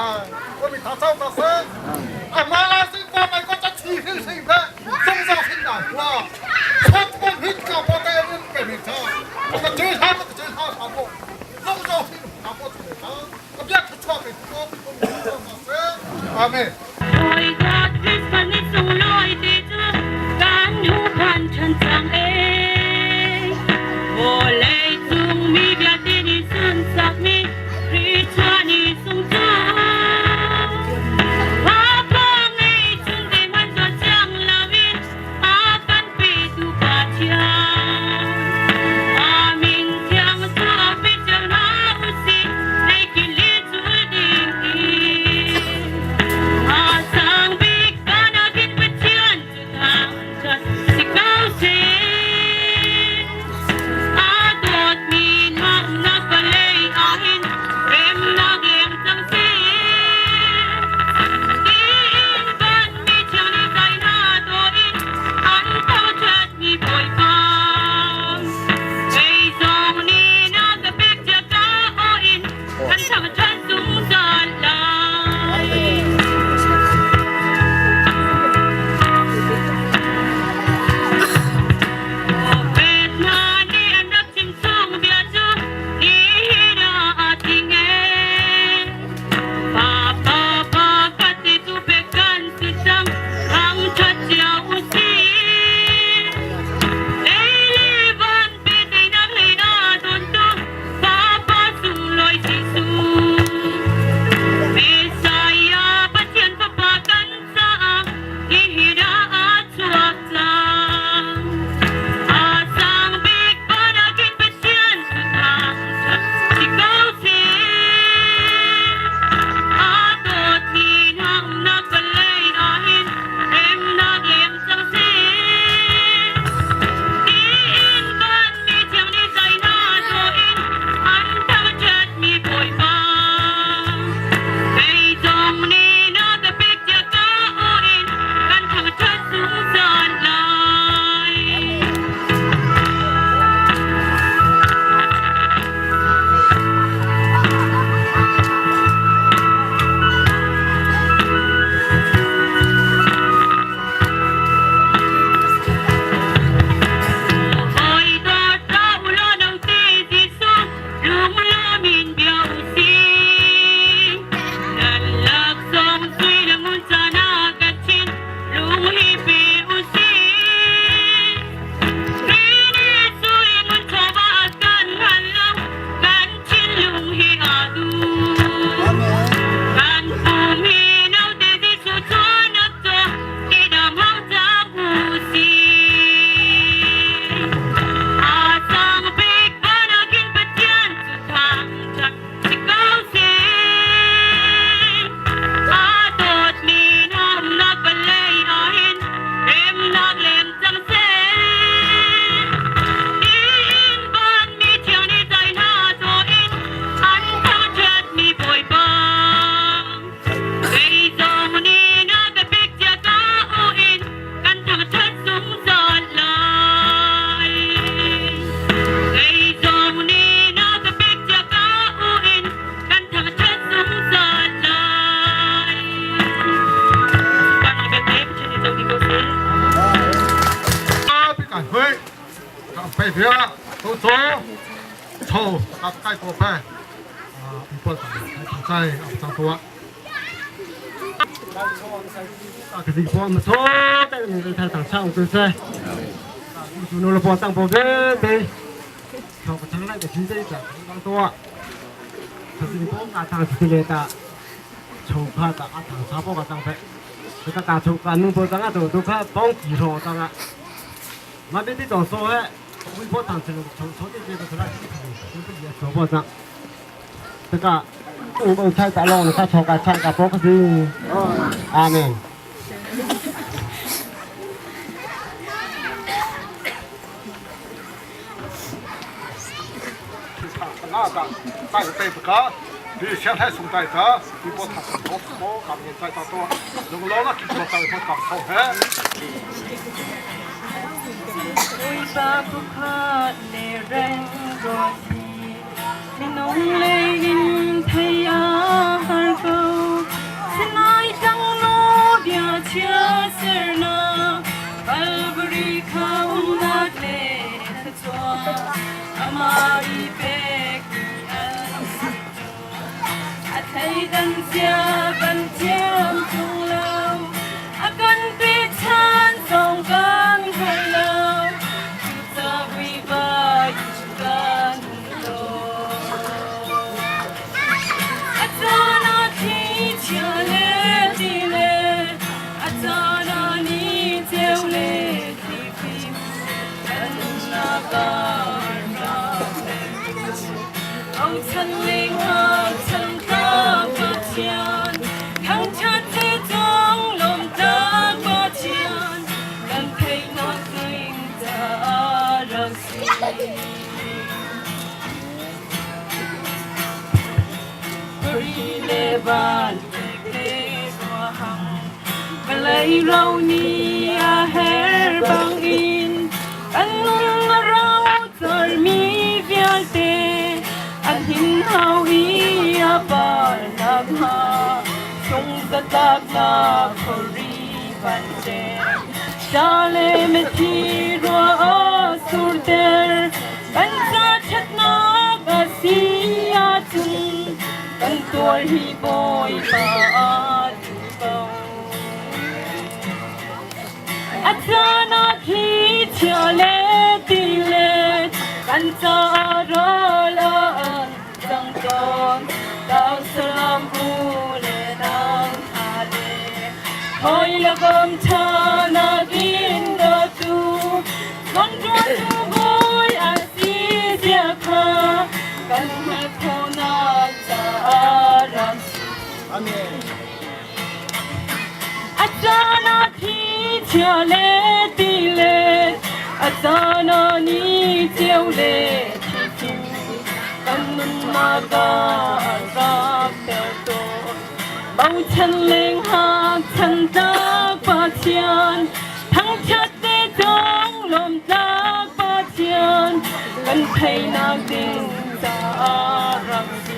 Amen. Amen. Minung lei in thei a har ko. Thleidan cia kan thiam ṭung lo, a kan pechan zong kan hngal lo. Cucaah vuivai in kan um tawn. A caan ah thli chia le ti le, a caan ah ni ceu le thli fim, kan nunnak ah rak Bochan lengah chan Pathian, thangṭhat te cang lawmhnak Pathian, kan theihnak ding caah rak si. Kuri le van te hang, vawlei ro nih a her bangin, kan lung a ro Sermi vialte an hinhau i a par nakhnga sungzatlaknak khuari vante Ṭa le mithi ruah a surter kan ca ṭhatnak a si ahcun kan tuar hi Bawipa aa duh ko. A caan ah thli chia le ti le kan caah ral ah cang tawn. Tau salam u le nang hna le hawi le kom ṭha nakin dawtu Control tu bawi a si zia kha kan hngalh khawhnak caah rak si. Amen. A caan ah thli chia le ti le a caan ah ni ceu le thli thim kan nunnak ah rak ter tawn. Bochan lenghak chantlak Pathian thangṭhat te cang lawmtlak Pathian kan theihnak ding caah rak si.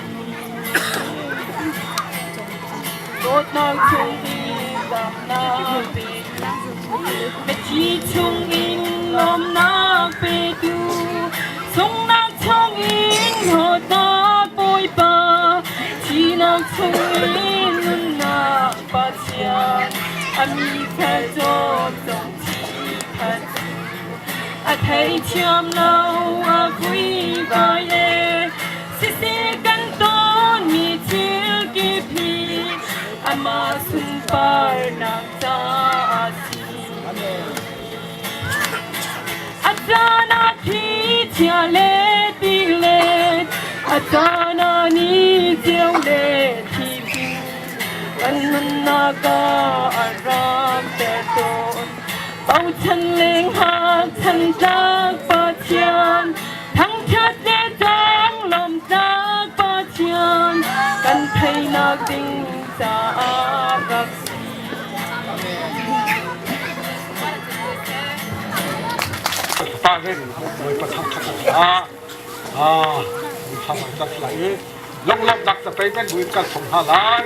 Dawtnak chung in damnak petu, mithi chung in lawmnak petu, sunghnak chung in hlawtnak Bawipa, thihnak chung in nunnak Pathian, a mi fel cawm zong thi khat cu, a theithiam lo a vuivai e, Siseh kan tawnmi thil kip hi amah sunparnak caah a si. A caan ah thli chia le ti le a caan ah ni ceu le thli kan nunnak ah a ram ter tawn. Bochan lenghak chantlak Pathian thangṭhat le cang lawmtlak Pathian kan theihnak ding caah rak si. Pa hin Bawipa thangṭhat a ah thang kan lai i lunglawmhnak ca pei kan buin kan sung hna lai.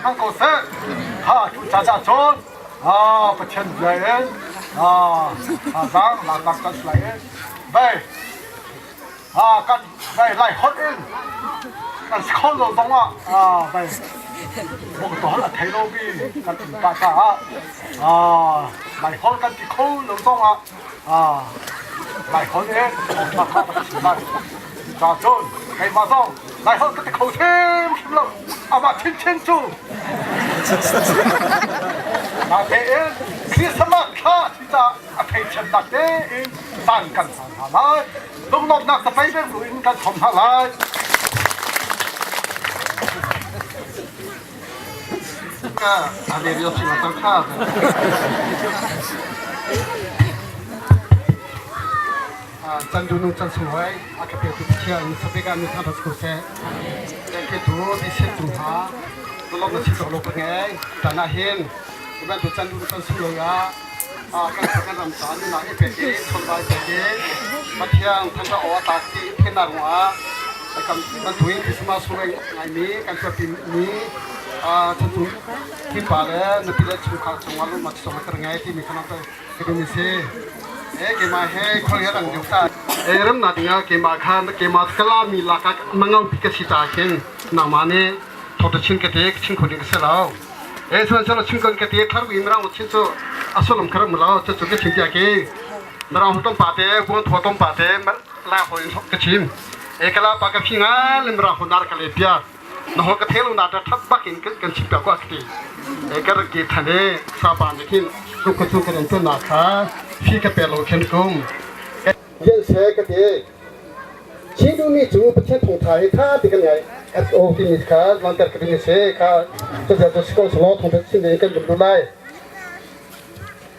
hmang ko seh. Ha tu ca ca cun ah Pathian bia in ah thazaang laknak kan si lai i bei ah kan bei lai holh in kan si kho lo zong ah ah bei bawk a thei lomi kan um ta caah ah lai holh kan ti kho lo zong ah ah lai holh in thawngṭha kha kan chim lai. Ca cun keimah zong lai holh ka ti kho hrimhrim lo. Amah chinchin cu natein Christmas thla si caah a theithiamnak tein caan kan hman hna lai. Lunglawmhnak tapei bu in kan thom hna lai. Ka radio sing a kha. Chan du nu chan sung hoi a ka pe tu Pathian sabeka mi tha bas ko se. Thank you tu bi se tu ha. Lom na si tok lo pa ngai. Tana hin ban tu chan du chan sung lo ya. Kan kan ram ta ni na e pe ke chon bai pe ke. Pathian than ka o ta ti the na ro a. Kan kan tuin Christmas sung ngai mi kan pi mi chan tu thi pa le na pi le chung kha chung alu ma song ka ngai ti mi khana ta ke mi se. E ke ma he khol ya rang deuh ta. E ram na dinga ke ma kha ke ma kala mi la ka mangau pi ka si ta khin na ma ne thot chin ka te chin khon ding se lao. E chuan chalo chin kon ka te thar wi mrang chin chu asolom khar mu lao chu chu ke chin tia ke mrang tom pa te guan tho tom pa te la hoi ka chim. E kala pa ka phi nga le mrang ho nar ka le pia. Na ho ka thelo na ta that bak in kan chim pia ko ti. E ka ke thane sa pa ne khin ku ka chu ka ran na kha phi ka pe lo khen kum. Yen se ka te Chin mi cu Pathian thawngtha hi tha ti kan ngai SO timi kha lanter ka ding se kha cu cu sikong selaw thawngtha chin ding kan bun lai.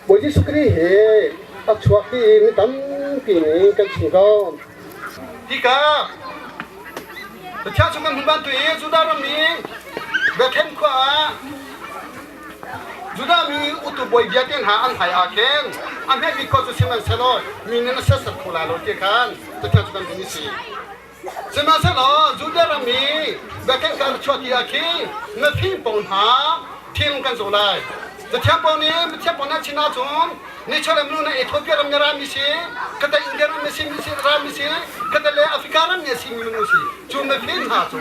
Bawi Jesuh Khrih hi a chuak ti mi tampi nih kan chim ko. Tikah Pathian chung kan hun bantu i Judah ram i Bethlehem khua ah Judah mi utu bawi vialte hna an hmai ah khin a hme bik khua cu sihmanhsehlaw mi nih na sersiam kho lai lo ti khan Pathian cu kan hun i si. Sihmanhsehlaw Judah ram i Bethlehem kan chuah ti ah khin na fim ko hna thing kan zawh lai. Pathian pawl nih Pathian pawl nan chin ahcun nichuahlei nu na Ethiopia ram na rami si, khatlei India ram na si, rami si, khatlei Africa ram mi a si mi minung si. Cu mifim hna cu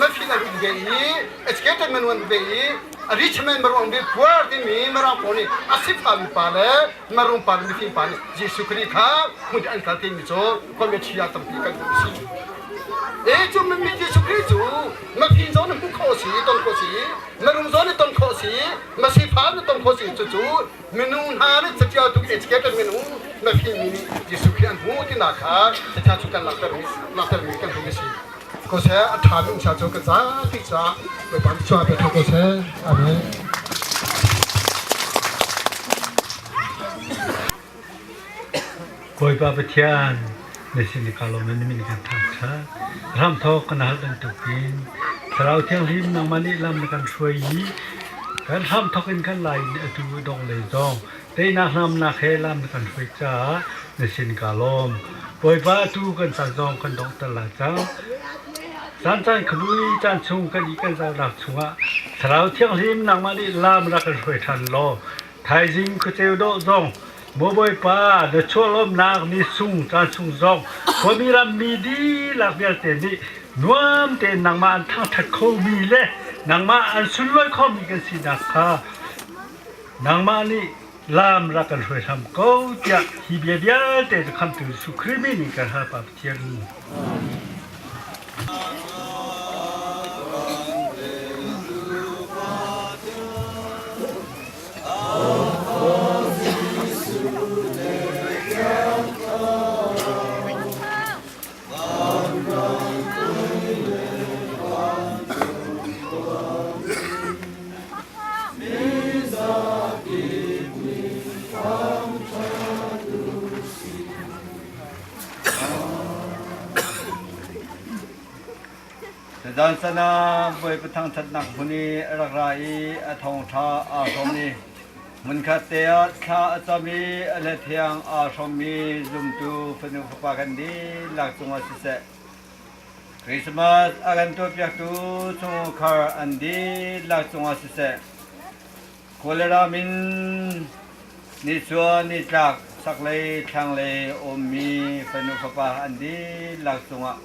mifim an um ve i educated minung an um ve i rich man maruang ve poor timi mirang pawl nih a sifami pa le marum pa le mifim pa nih Jesuh Khrih kha hmun an kal timi cu commentary ah tampi kan hmuh si. E cu mi Jesuh Khrih cu mafim zong na hmuh khawh si ton khawh si marum zong na ton khawh si masifa na ton khawh si cucu minung hna nih catial tuk educated minung mafim mi nih Jesuh Khrih an hmu tinak kha catial cu kan langhter langhter mi kan hmu si ko seh a ṭha mi sa cu ka zapi caah Bawipa nih chuah pe kho ko seh amen. Bawipa Pathian, na sin i kaa lawm in na min kan thangṭhat. Ramthawk kan hal bantukin Thlarau Thianghlim nangmah nih lam na kan hruai i kan hramthawk in kan lai in atu dong lei zong teinak namnak he lam na kan hruai caah na sin kaa lawm. Bawipa atu kan caan zong kan donghter lai cang. Caan caan khabui caan chung kan i kan zaunak chungah Thlarau Thianghlim nangmah nih lam rak kan hruai ṭhan law thaizing khuaceu dawh zong Maw Bawipa, na chuahlawmnak ni sung caan chung zong khuami rammi dihlak vialte nih nuam tein nangmah an thangṭhat khomi le nangmah an sunlawi khomi kan sinak kha nangmah nih lam rak kan hruai hram ko tiah hi bia vialte cu khamtu Jesuh Khrih min in kan hal Pa Pathian. Zan sana Bawipa thangṭhatnak hmun i a rak ra i a thawngṭha aa hrawm i hmunkhat te ah thla a cam i a hlathiang aa hrawmmi zumtu fanu fapa kan dihlak cungah siseh. Christmas a kan tuahpiaktu chungkhar an dihlak cungah siseh, Kawlram in nichuah nitlak chaklei thlanglei ummi fanu fapa an dihlak cungah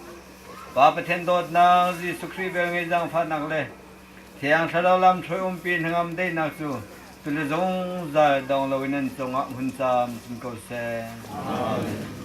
Pa Pathian dawtnak Jesuh Khrih velngeih zaangfahnak le Thiang Thlarau lamhruai umpi hnangam daihnak cu tuli zungzal dong loin nan cungah hmun camcin ko seh. Amen.